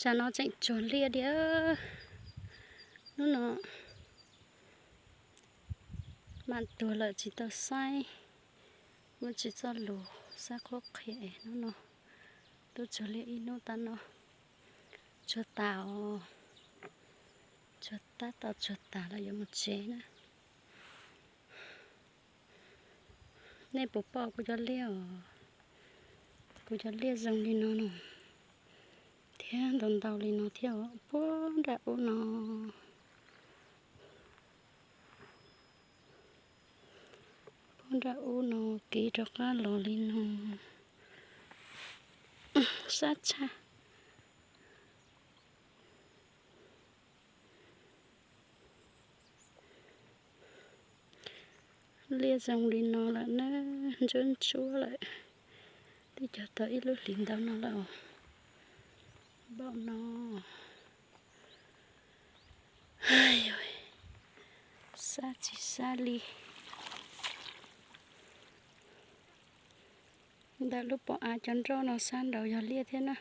Tsam no tseem tsuag liaj diam. Hnub no mam tuag lawm tsis tau saib, muaj tsis txoj lus, saib qhuab qhia es hnub no tuaj tsuag liaj ib hnub tab no. Tsuag tas os, tsuag tab tom tsuag tas lawm yuav mus tsev na. Nej puas pom kuv cov liaj os? Kuv cov liaj zoo li no no, thiab ntau ntau li no thiab os, puag nram ub no. Puag nram ub no, kev rov qab los li no, sab tshaj. Liaj zoo li no lawm na, ntsuab ntsuab lawm, twb cog tau ib lub hlis ntau no lawm. Npaum no, sab tsis sab li. Ntawm lub pov av cov nroj no sab nraud yog liaj thiab na,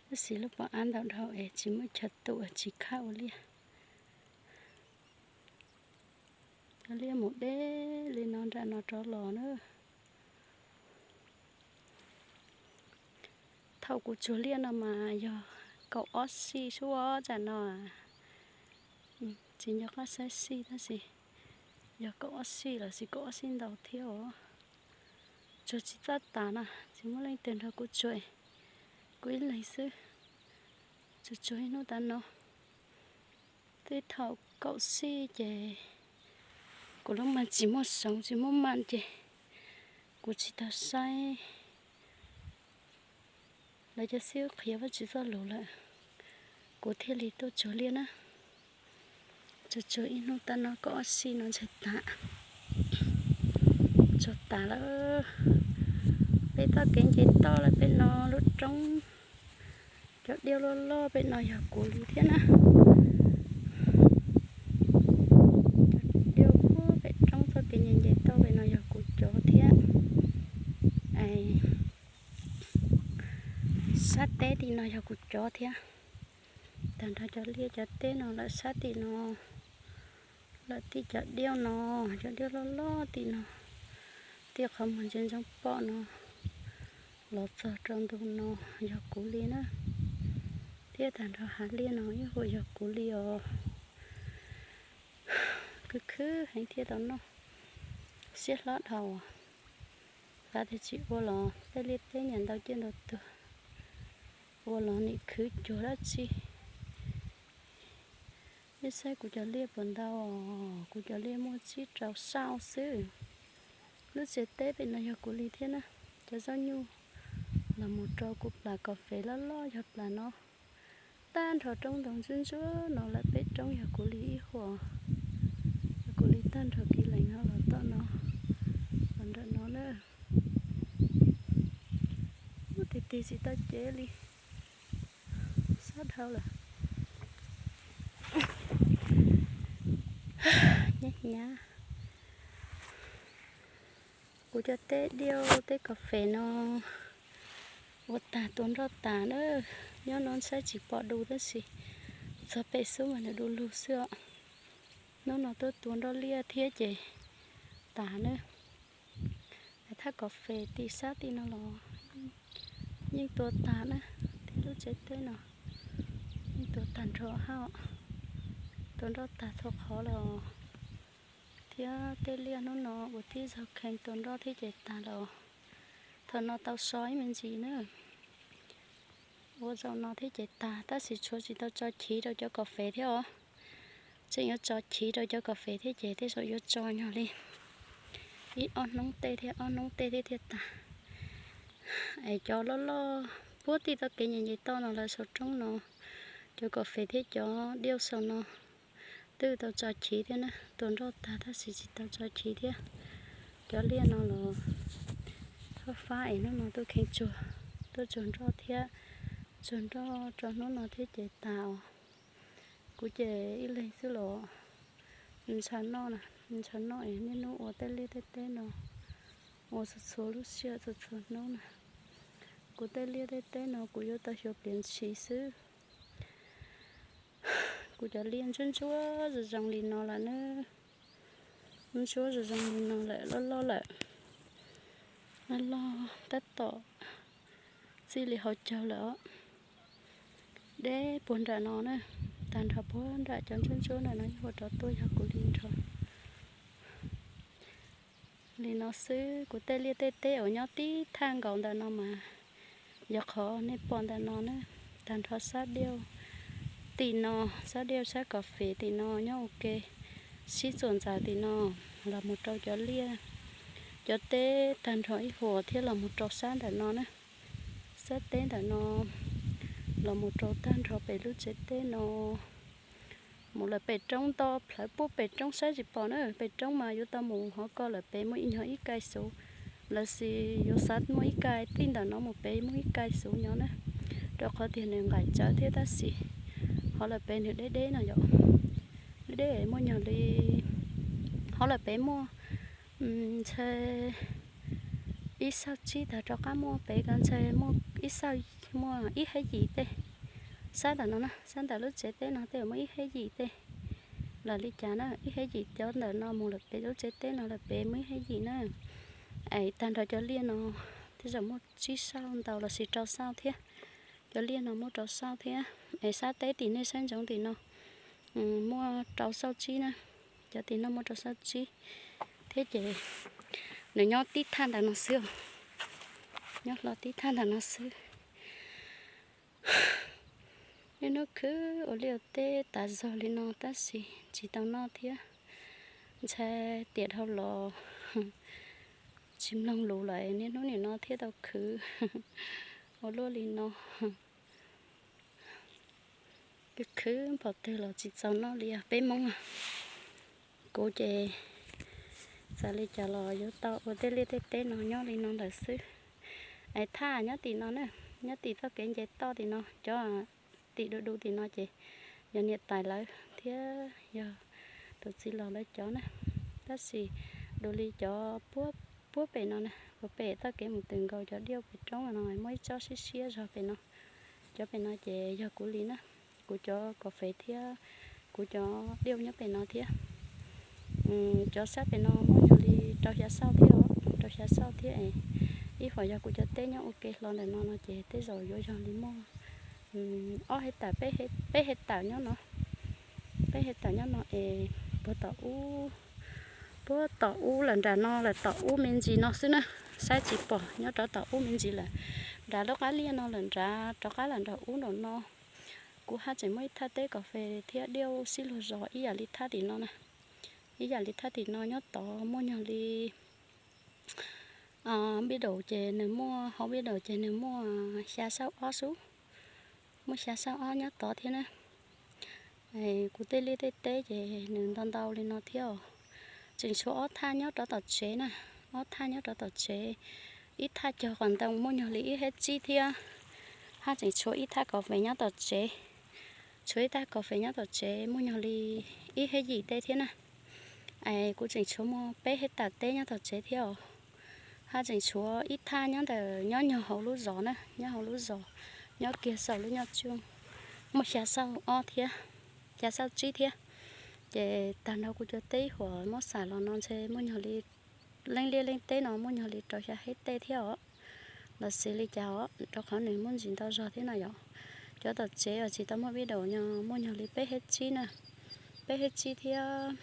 tab sis lub pov av ntawm dhau es tsis muaj chaw tu, tsis khab ua liaj. Cov liaj mus deb li no nram no rov los na. Thaum kuv tsuag liaj no mas yog kaum ob sij xwb tsam no, tsis nco qab saib sij tab sis yog kaum ob sij los sis kaum ob sij ntau thiab os. Tsuag tsis txawj tas na, tsis muaj leej twg nrog kuv tsuag, kuv ib leeg xwb, tsuag tsuag ib hnub tas no. Twb thaum kaum sij ces kuv lub mas tsis muaj soov tsis muaj mam ces kuv tsis tau saib lawv cov xib hwb qhia Vajtswv txoj lus lawm, kuv thiaj li tuaj tsuag liaj na. Tsuag tsuag ib hnub tas no kaum ob sij no ntshe tas, tsuag tas lawm. Peb txoj kev nce toj lawm pem no lub roob, cov diaub loj loj pem no yog kuv li thiab na. Diaub pem roob txoj kev nce nce toj pem no yog kuv cov thiab. Sab teb tim no yog kuv cov thiab. Tag nrho cov liaj cov teb no lawm sab tim no, lawm tim cov diaub no, cov diaub loj loj tim no, tim qhov muag ntsia ntsoov pom no, los txog rau ntu no yog kuv li na. Thiab tag nrho hav liaj no ib huam yog kuv li os. Khwv khwv heev thiaj tau noj, siab hlob dhau. Xav tias tsis ua los tej liaj teb niam ntau ciaj ntau tuag, ua los nim khwv cuag dab tsi. Nej saib kuv cov liaj puas ntau os, kuv cov liaj muaj tsib rau sab xwb. Lub tsev teb pem no yog kuv li thiab na. Cov zaub nyuj los mus rau kuv plas kas fes loj loj yog plas no. Tag nrho roob ntoo ntsuab ntsuab no lawm pem roob yog kuv li ib huam. Yog kuv li tag nrho kis lees no los tom no, los nram no na. Ub, tig tig tsis tau cev li, sab dhau lawm. Hnyav hnyav. Kuv cov teb diaub teb kas fes no ua tag tua nroj tas na. Nyob no saib tsis pom dub tab sis txog pem xub mas nws du lug xwb os. Hnub no tuaj tua nroj liaj thiab ces tas na. Thaj kas fes tim sab tim no los yeej tua tas na, thiab lub tsev teb no yeej tua tag nrho hab. Tua nroj tag txhua qhov los, thiab tej liaj hnub no ua tib zaug kheev tua nroj thiab ces tas los. Thaum no tau so ib me ntsis na, ua zaum no thiab ces tas, tab sis tshuav tsis tau tso chiv rau cov kas fes thiab os. Tseem yuav tso chiv rau cov kas fes thiab ces tej zaum yuav tso nyog li ib ob hnub tej thiab, ob hnub tej thiab thiaj tas. Es cov loj loj puag tim txoj kev nce nce toj no lawm saum roob no, cov kas fes thiab cov diaub saum no twb tau tso chiv thiab na, tua nroj tag tab sis tsis tau tso chiv thiab. Cov liaj no los fab fab es hnub no tuaj kheev tsuag, tuaj tsuag nroj thiab, tsuag nroj rau hnub no thiab ces tas os. Kuv ces ib leeg xwb los ntshaw noj na, ntshaw noj es niaj hnub ua tej liaj tej teb no, ua txhua txhua lub sij hawm txhua txhua hnub na. Kuv tej liaj tej teb no kuv yuav tau xyuas pliav ntshis xwb. Kuv cov liaj ntsuab ntsuab zoo zoo li no lawm na. Ntsuab zoo zoo li no lawm, loj loj lawm. Loj loj tab tom txij li hauv caug lawm os. Deb puag nram no na, tag nrho puag nram cov ntsuab ntsuab nram no ib huam rov tuaj yog kuv li nrho. Li no xwb, kuv tej liaj tej teb uas nyob tib thaj nkaus ntawm no mas yog qhov nej pom ntawm no na, tag nrho sab diaj tim no, sab diaj sab kos fes tim no nyob ua ke, sib txuas ntxaws tim no los mus rau cov liaj, cov teb tag nrho ib huam thiab los mus rau sab ntawm no na. Sab teb ntawm no los mus rau tag nrho pem lub tsev teb no, mus lawm pem roob nto plhawv puag pem roob saib tsis pom na, pem roob mas yuav tau mus hov ko lawm pem muaj ib nyuag ib kai xuv, lawv sis yuav xav muaj ib kai tij ntawm no mus pem muaj ib kai xuv nyob na, rau qhov tias nws nqaim tsawv thiab tab sis hov lawm pem nws deb deb no yom, deb deb muaj nyuag li, hov lawm pem muaj ntshe ib xauj tsib tag rov qab muaj pem ko ntshe muaj ib xauj, muaj ib hab yim tej. Sab ntawm no na, sab ntawm lub tsev teb no tej muaj ib hab yim tej. Los li cas na, ib hab yim cov ntawm no mus lawm pem lub tsev teb no lawm pem muaj ib hab yim na. Es tag nrho cov liaj no tej zaum muaj tsib xauj ntau los sis rau xauj thiab. Cov liaj no muaj rau xauj thiab. Es sab teb tim nej saib ntsoov tim no muaj rau xauj tsib na. Cov tim no muaj rau xauj tsib thiab ces nws nyob tib thaj ntawm no xwb, nyob hlo tib thaj ntawm no xwb. Niaj hnub khwv ua liaj ua teb tas zog li no tab sis tsis tau noj thiab. Ntshai tiam dhau los tsis mloog lus lawm niaj hnub nim no thiaj tau khwv ua luaj li no. Khwv npaum twg los tsis txaus noj li os peb Hmoob. Kuv ces txawm li cas los yuav tau ua tej liaj tej teb no nyob li no ntawm xwb. Es thaj nyob tim no na, nyob tim txoj kev nce toj tim no, cov tim du du tim no ces yog niam tais lawv thiab yog tus txiv laus lawv cov na. Tab sis dua li cov puag pem no na, puag pem txoj kev mus twg nkaus cov diaj pem roob no muaj ib tsob siab siab zog pem no. Cov pem no ces yog kuv li na, kuv cov kos fes thiab kuv cov diaj nyob pem no thiab. Cov sab pem no muaj nyuag li rau xya xauj thiab os, rau xya xauj thiab es ib huam yog kuv cov teb nyob ua ke hlo ntawm no no ces tej zaum yuav yog li muaj ob hej tawm, peb hej tawm nyob no, peb hej tawm nyob no es puag tom ub, puag tom ub lawm nram no lawm tom ub me ntsis no xwb na, saib tsis pom nyob rov tom ub me ntsis lawm, nrad lub qab liaj no lawm nrad rov qab lawm nram ub nram no. Kuv haj tseem muaj ib thaj teb kos fes thiab diaj sib luag zos ib yam li thaj tim no na, ib yam li thaj tim no nyob tod muaj nyuag li npij daum ces nws muaj, hauv npij daum ces nws muaj xya xauj ob xwb, muaj xya xauj ob nyob tod thiab na. Kuv tej liaj tej teb ces nws ntau ntau li no thiab os. Tseem tshuav ob thaj nyob rov tom tsev na, ob thaj nyob rov tom tsev, ib thaj cog qos ntoo muaj nyuag li ib hej tsib thiab, haj tseem tshuav ib thaj kos fes nyob tom tsev, tshuav ib thaj kos fes nyob tom tsev muaj nyuag li ib hej yim tej thiab na. Es kuv tseem tshuav muaj peb hej tawm teb nyob tom tsev thiab os. Haj tseem tshuav ib thaj nyob ntawm nyob nyuag hauv lub zos na, nyob hauv lub zos, nyob kiag saum lub nyuj tsuj, muaj xya xauj ob thiab, xya xauj tsib thiab. Ces tag nrho kuv cov teb ib huam muab xam los no ntshe muaj nyuag li, leej liaj leej teb no muaj nyuag li rau xya hej tej thiab os. Los xij li cas os, rau qhov nws muaj ntsis ntau zog thiab no yom. Cov tom tsev uas tsis tau muaj npij daum no muaj nyuag li peb hej tsib na, peb hej tsib thiab.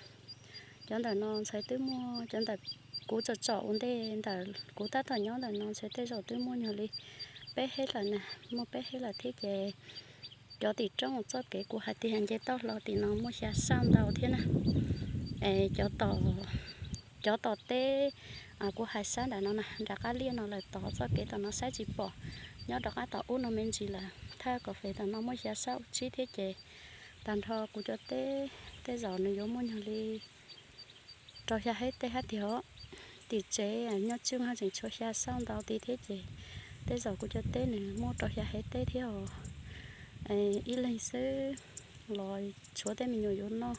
Cov ntawm no ntxhais twb muaj, cov ntawm kuv tsom tsom ua ntej ntawm kuv tab tom nyob ntawm no ntshe tej zaum twb muaj nyuag li peb hej lawm na, muaj peb hej lawm thiab ces cov tim roob txoj kev kuv hais tias nce toj hlo tim no muaj xya xauj ntau thiab na. Es cov tom, cov tom teb kuv hais sab nram no na, nram qab liaj no lawm tod txoj kev tom no saib tsis pom, nyob rov qab tom ub no me ntsis lawm. Thaj kos fes tom no muaj xya xauj tsib thiab ces tag nrho kuv cov teb tej zaum nws yuav muaj nyuag li rau xya hej tej hab tiag os. Tim tsev nyuj tsuj haj tseem tshuav xya xauj ntau tid thiab ces tej zaum kuv cov teb nws muaj rau xya hej tej thiab os. Ib leeg xwb los tshuav tej me nyuam yuav noj,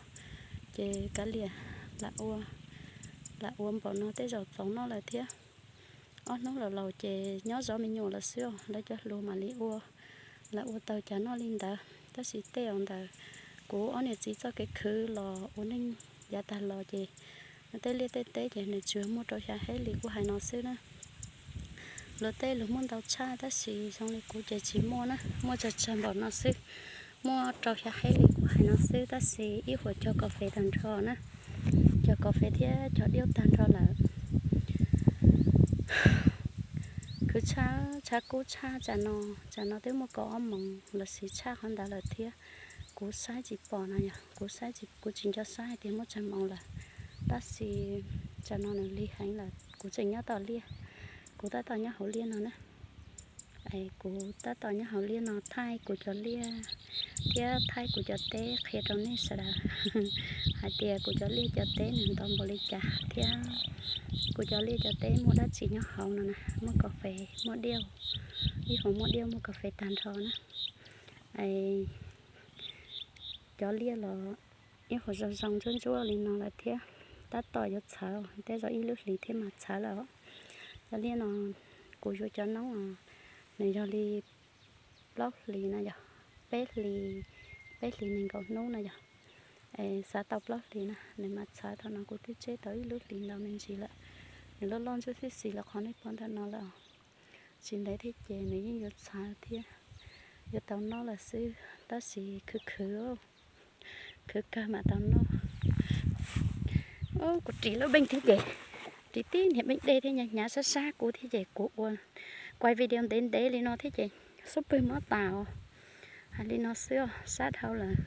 ces kav liam lam ua, lam ua npaum no tej zaum txaus noj lawm thiab. Ob hnub laus laus ces nyob zov me nyuam lawm xwb os, lawv cov hluas mam li ua, lawv ua tau cas noj li ntawd. Tab sis tej uas ntawm kuv ob niam txiv txoj kev khwv los ua neej yav tag los ces nws tej liaj tej teb ces nws tsuas muaj rau xya hab li kuv hais no xwb na. Luag tej luag muaj ntau tshaj tab sis zoo li kuv ces tsis muaj na, muaj tsawg tsawg npaum no xwb, muaj rau xya hab li kuv hais no xwb tab sis ib huam cog kas fes tag nrho na, cog kas fes thiab cog diauj tag nrho lawm. Khwv tshaj, tshav kub tshaj, tsam no, tsam no twb muaj kaum ob moos los sis tshaj qhov ntawd lawm thiab. Kuv saib tsis pom no yog kuv saib tsis, kuv tsis nco saib hais tias muaj tsawg moos lawm, tab sis tsam no nws lig heev lawm kuv tseem nyob tom liaj, kuv tab tom nyob hauv liaj no na. Es kuv tab tom nyob hauv liaj no thaij kuv cov liaj thiab thaij kuv cov teb qhia rau nej sawv daws hais tias kuv cov liaj cov teb nws ntau npaum li cas thiab kuv cov liaj cov teb muaj dab tsi nyob hauv no na, muaj kas fes, muaj diauj, ib huam muaj diauj muaj kas fes tag nrho na. Cov liaj los ib huam zoo zoo ntsuab ntsuab li no lawm thiab, tab tom yuav txhawv, tej zaum ib lub hlis thiab mas txhawv lawm. Cov liaj no kuv yuav cov noob, nws yog li plaub hlis no yog, peb hlis, peb hlis nees nkaum hnub no yog, xav tau plaub hlis na nws mas txhawv. Thaum no kuv twb tseb tau ib lub hlis ntau me ntsis lawm, nws loj loj ntsuab xib xis los qhov nej pom ntawm no lawm. Tsis ntev thiab ces nws yeej yuav txhawv thiab, yuav tau noj lawm xwb tab sis khwv khwv, khwv kawg mam tau noj. Kuv ris lub npeej thiab ces ris tib niag npeej dej thiab hnyav hnyav sab sab kuv thiab ces kuv ua kuv video ntev ntev li no thiab ces xub pwg mob tas os. Hais li no xwb os, sab dhau lawm,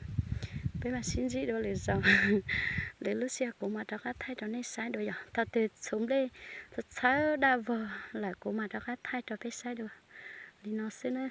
peb mam sib ntsib dua lwm zaus. Lwm lub sij hawm kuv mam rov qab thaij rau nej saib dua yog thaum twg txhuv nplej txhawv daj vog lawm kuv mam rov qab thaij rau peb saib dua. Li no xwb na.